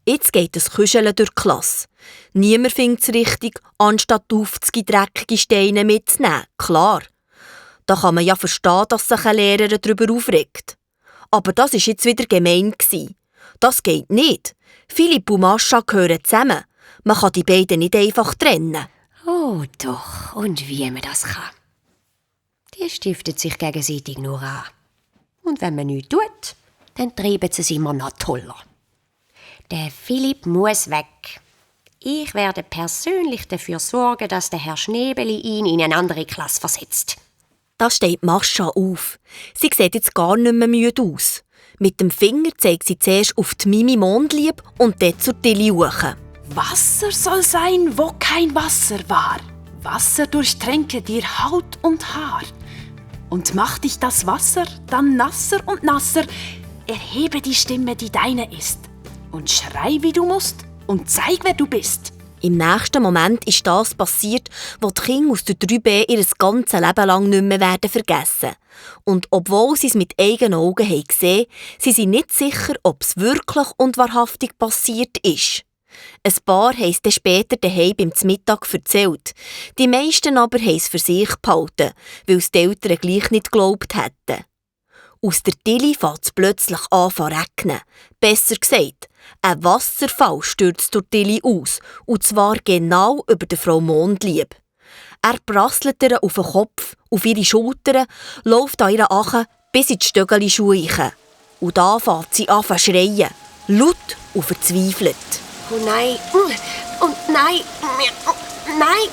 Jetzt geht es Küscheln durch die Klasse. Niemand findet es richtig, anstatt 50 dreckige Steine mitzunehmen. Klar. Da kann man ja verstehen, dass sich ein Lehrer darüber aufregt. Aber das war jetzt wieder gemein. Das geht nicht. Philipp und Mascha gehören zusammen. Man kann die beiden nicht einfach trennen. Oh doch, und wie man das kann. Die stiften sich gegenseitig nur an. Und wenn man nichts tut, dann treiben sie es immer noch toller. Der Philipp muss weg. Ich werde persönlich dafür sorgen, dass der Herr Schnebeli ihn in eine andere Klasse versetzt. Da steht Mascha auf. Sie sieht jetzt gar nicht mehr müde aus. Mit dem Finger zeigt sie zuerst auf die Mimi Mondlieb und dann zur Tilly hoch. Wasser soll sein, wo kein Wasser war. Wasser durchtränke dir Haut und Haar. Und macht dich das Wasser dann nasser und nasser, erhebe die Stimme, die deine ist. Und schrei, wie du musst, und zeig, wer du bist. Im nächsten Moment ist das passiert, was die Kinder aus der 3B ihr ganzes Leben lang nicht mehr werden vergessen. Und obwohl sie es mit eigenen Augen haben gesehen, sind sie nicht sicher, ob es wirklich und wahrhaftig passiert ist. Ein paar haben es dann später daheim beim Mittag erzählt. Die meisten aber haben es für sich behalten, weil es die Eltern gleich nicht geglaubt hätten. Aus der Tilly fängt es plötzlich an zu regnen. Besser gesagt, ein Wasserfall stürzt durch Tilly aus, und zwar genau über der Frau Mondlieb. Er prasselt ihr auf den Kopf, auf ihre Schultern, läuft an ihre Ache bis in die Stöckeli-Schuhe rein. Und da fängt sie an zu schreien, laut und verzweifelt. Oh nein, und nein, nein, nein.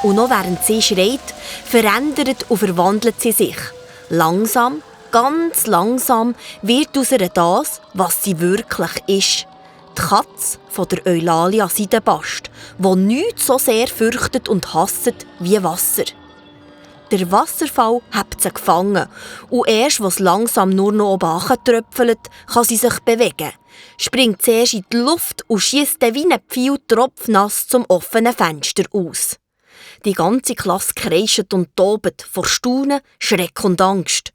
Und noch während sie schreit, verändert und verwandelt sie sich. Langsam, ganz langsam wird aus ihr das, was sie wirklich ist. Die Katze von der Eulalia Seidenbast, die nichts so sehr fürchtet und hasst wie Wasser. Der Wasserfall hat sie gefangen und erst, als es langsam nur noch oben tröpfelt, kann sie sich bewegen. Springt zuerst in die Luft und schiesst dann wie ein Pfeil tropfnass zum offenen Fenster aus. Die ganze Klasse kreischt und tobt vor Staunen, Schreck und Angst.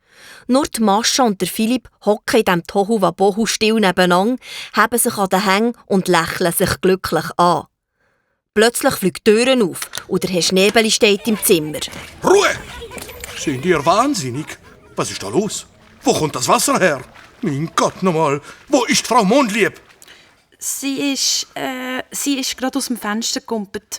Nur die Mascha und der Philipp hocken in diesem Tohuwabohu still nebeneinander, haben sich an den Hängen und lächeln sich glücklich an. Plötzlich fliegt die Türen auf und der Herr Schnebeli steht im Zimmer. Ruhe! Sind ihr wahnsinnig? Was ist da los? Wo kommt das Wasser her? Mein Gott nochmal, wo ist Frau Mondlieb? Sie ist gerade aus dem Fenster gekumpelt.